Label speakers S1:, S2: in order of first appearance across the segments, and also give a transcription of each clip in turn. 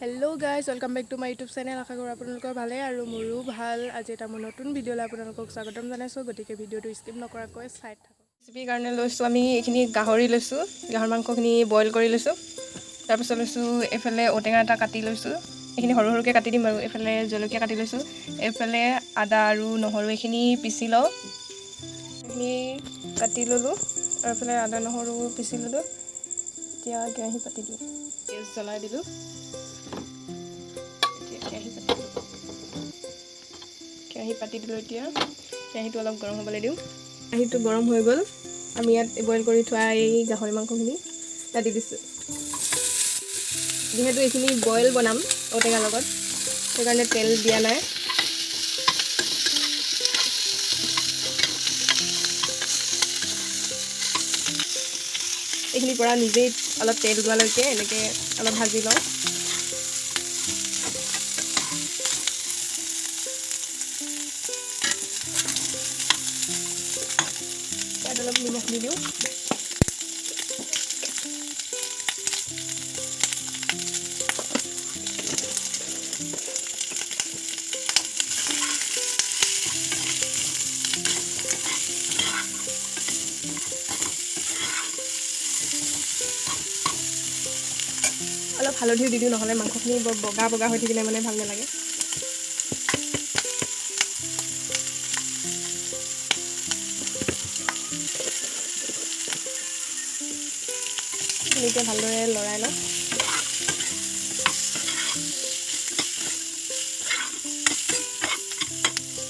S1: Hello guys, welcome back to my YouTube channel. আশা কৰোঁ আপোনালোকৰ ভালেই আৰু মোৰো ভাল। আজি এটা মোৰ নতুন ভিডিঅ'লৈ আপোনালোকক স্বাগতম জনাইছোঁ। গতিকে ভিডিঅ'টো স্কিপ নকৰাকৈ চাই থাকক। ৰেচিপিৰ কাৰণে লৈছোঁ আমি এইখিনি গাহৰি লৈছোঁ। গাহৰি মাংসখিনি বইল কৰি লৈছোঁ। তাৰপিছত লৈছোঁ এইফালে ঔটেঙা এটা কাটি লৈছোঁ। এইখিনি সৰু সৰুকৈ কাটি দিম। আৰু এইফালে জলকীয়া কাটি লৈছোঁ। এইফালে আদা আৰু নহৰু এইখিনি পিচি লওঁ। এইখিনি কাটি ল'লোঁ আৰু এইফালে আদা নহৰু পিচি ল'লোঁ। এতিয়া কেৰাহী পাতি দিওঁ। গেছ জ্বলাই দিলোঁ। এতিয়া কেৰাহী পাতি দিওঁ। কেৰাহী পাতি দিলোঁ। এতিয়া কেৰাহীটো অলপ গৰম হ'বলৈ দিওঁ। কেৰাহীটো গৰম হৈ গ'ল। আমি ইয়াত বইল কৰি থোৱা এই গাহৰি মাংসখিনি ইয়াত দি দিছোঁ। যিহেতু এইখিনি বইল বনাম ঔটেঙাৰ লগত, সেইকাৰণে তেল দিয়া নাই। এইখিনিৰ পৰা নিজেই অলপ তেল ওলোৱালৈকে এনেকৈ অলপ ভাজি লওঁ। ইয়াত অলপ নিমখ দি দিওঁ। অলপ হালধিও দি দিওঁ, নহ'লে মাংসখিনি বৰ বগা বগা হৈ থাকিলে মানে ভাল নালাগে। এতিয়া ভালদৰে লৰাই লওঁ।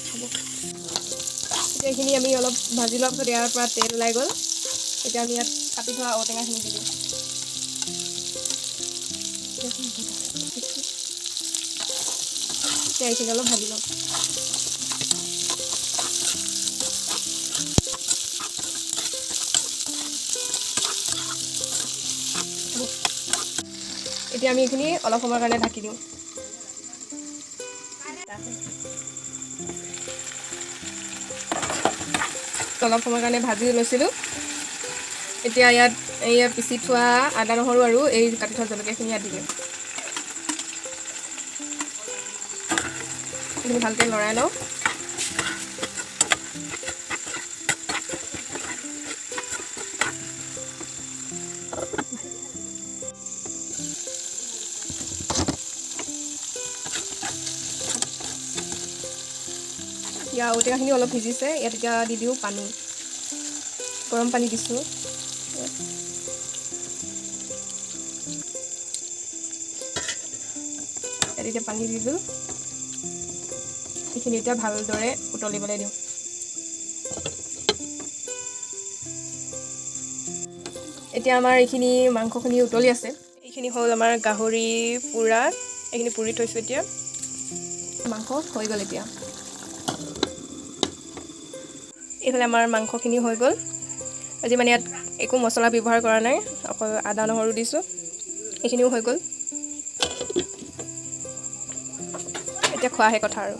S1: হ'ব। এতিয়া এইখিনি আমি অলপ ভাজি লোৱাৰ পিছত ইয়াৰ পৰা তেল ওলাই গ'ল। এতিয়া আমি ইয়াত কাটি থোৱা ঔটেঙাখিনি দি দিওঁ। এতিয়া এইখিনি অলপ ভাজি লওঁ। হ'ব। এতিয়া আমি এইখিনি অলপ সময়ৰ কাৰণে ঢাকি দিওঁ। অলপ সময়ৰ কাৰণে ভাজি লৈছিলোঁ। এতিয়া ইয়াত এই পিচি থোৱা আদা নহৰু আৰু এই কাটি থোৱা জলকীয়াখিনি ইয়াত দি দিওঁ। এইখিনি ভালকৈ লৰাই লওঁ। এতিয়া ঔটেঙাখিনি অলপ ভিজিছে। ইয়াত এতিয়া দি দিওঁ পানী। গৰম পানী দিছোঁ ইয়াত। এতিয়া পানী দি দিলোঁ। এইখিনি এতিয়া ভালদৰে উতলিবলৈ দিওঁ। এতিয়া আমাৰ এইখিনি মাংসখিনি উতলি আছে। এইখিনি হ'ল আমাৰ গাহৰি পোৰা। এইখিনি পুৰি থৈছোঁ। এতিয়া মাংস হৈ গ'ল। এতিয়া এইফালে আমাৰ মাংসখিনি হৈ গ'ল। আজি মানে ইয়াত একো মছলা ব্যৱহাৰ কৰা নাই, অকল আদা নহৰু দিছোঁ। এইখিনিও হৈ গ'ল। এতিয়া খোৱাহে কথা আৰু।